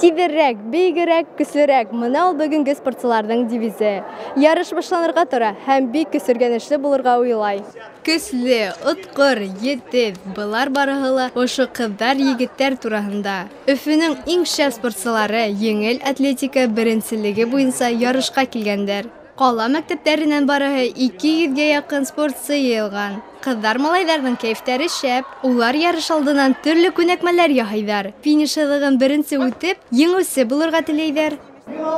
Тиҙерәк, бейегерәк, көслөрәк. Мына ул бөгөнгө спортсыларҙың девизы. Ярыш башланырға тора һәм бик көсөргәнешле булырға уйлай. Көслө, отҡор, етеҙ. Былар барыһы ла ошо ҡыҙҙар, егеттәр тураһында. Өфөнөң иң шәп спортсылары еңел атлетика беренселеге буйынса ярышҡа килгәндәр. Ҡала мәктәптәренән барыһы 200-гә яҡын спортсы йыйылған. Ҡыҙҙар, малайҙарҙың кәйефтәре шәп. Улар ярыш алдынан төрлө күнекмәләр яһайҙар. Финиш һыҙығын беренсе үтеп, еңеүсе булырға теләйҙәр.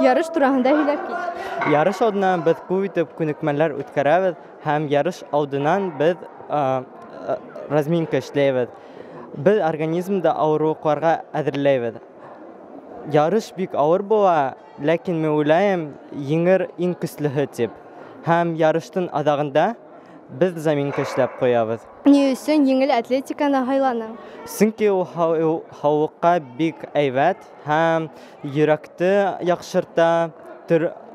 Ярыш тураһында һөйләп кит. Ярыш алдынан беҙ күп итеп күнекмәләр үткәрәбеҙ һәм ярыш алдынан беҙ разминка эшләйбеҙ. Беҙ организмды ауырыуҙарға әҙерләйбеҙ. Ярыш бик ауыр була, ләкин мин уйлайым, еңер иң көслөһө тип. Һәм ярыштың аҙағында беҙ заминка эшләп ҡуябыҙ. Ни өсөн еңел атлетиканы һайланың? Сөнки ул һаулыҡҡа бик әйбәт һәм йөрәкте яҡшырта,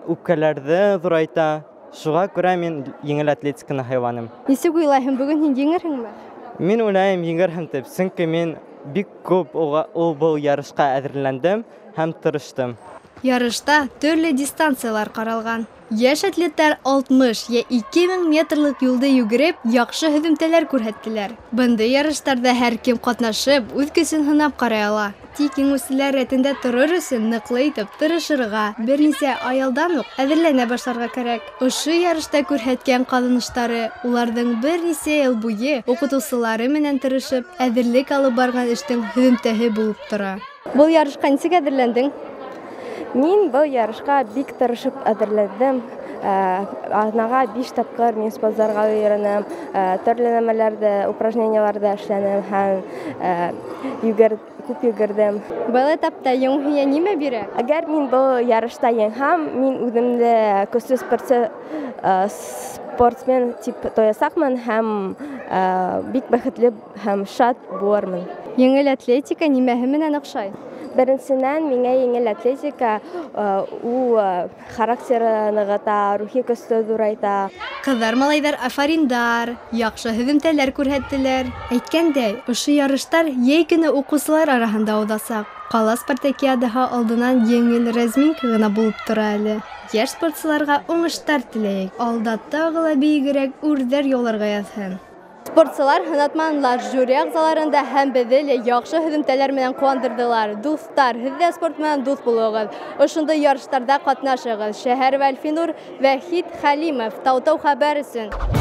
үпкәләрҙе ҙурайта. Шуға күрә мин еңел атлетиканы һайланым. Нисек уйлайһың, бөгөн һин еңерһеңме? Мин уйлайым, еңерһем тип, сөнки мин бик күп ул был ярышҡа әҙерләндем һәм тырыштым. Ярышта төрлө дистанциялар ҡаралған. Йәш атлеттар 60 йә 2000 метрлыҡ юлды йүгереп, яҡшы һөҙөмтәләр күрһәттеләр. Бындай ярыштарҙа һәр кем ҡатнашып, үҙ көсөн һынап ҡарай ала. Тик еңеүселәр рәтендә торор өсөн ныҡлы итеп тырышырға, бер нисә ай алдан уҡ әҙерләнә башларға кәрәк. Ошо ярышта күрһәткән ҡаҙаныштары уларҙың бер нисә йыл буйы уҡытыусылары менән тырышып, әҙерлек алып барған эштең һөҙөмтәһе булып тора. Был ярышҡа нисек әҙерләндең? Мин был ярышҡа бик тырышып әҙерләндем. Аҙнаға 5 тапҡыр мин спортзалға йөрөнөм, төрлө нәмәләрҙе, упражненияларҙы эшләнем һәм күп йүгерҙем. Был этапта еңеү һиңә нимә бирә? Әгәр мин был ярышта еңһәм, мин үҙемде көслө спортсмен тип тоясаҡмын һәм бик бәхетле һәм шат булырмын. Еңел атлетика нимәһе менән оҡшай? Беренсенән, миңә еңел атлетика ул характеры нығыта, рухи көстө ҙурайта. Ҡыҙҙар, малайҙар афариндар, яҡшы һөҙөмтәләр күрһәттеләр. Әйткәндәй, ошо ярыштар йәй көнө уҡыусылар араһында уҙасаҡ. Ҡала спартакиадаһы алдынан еңел разминка ғына булып тора әле. Йәш спортсыларға уңыштар теләйек. Алда тағы ла бейегерәк үрҙәр яуларға яҙһын. Спортсылар һынатманылар, жюри ағзаларында һәм беҙҙе лә яҡшы һөҙөмтәләр менән ҡыуандырҙылар. Дуҫтар, һеҙ дә спорт менән дуҫ булығыҙ. Ошондай ярыштарҙа ҡатнашығыҙ. Шәһәр Вәлфинур, Вәхит Хәлимов, Тау-Тау хәбәр өсөн.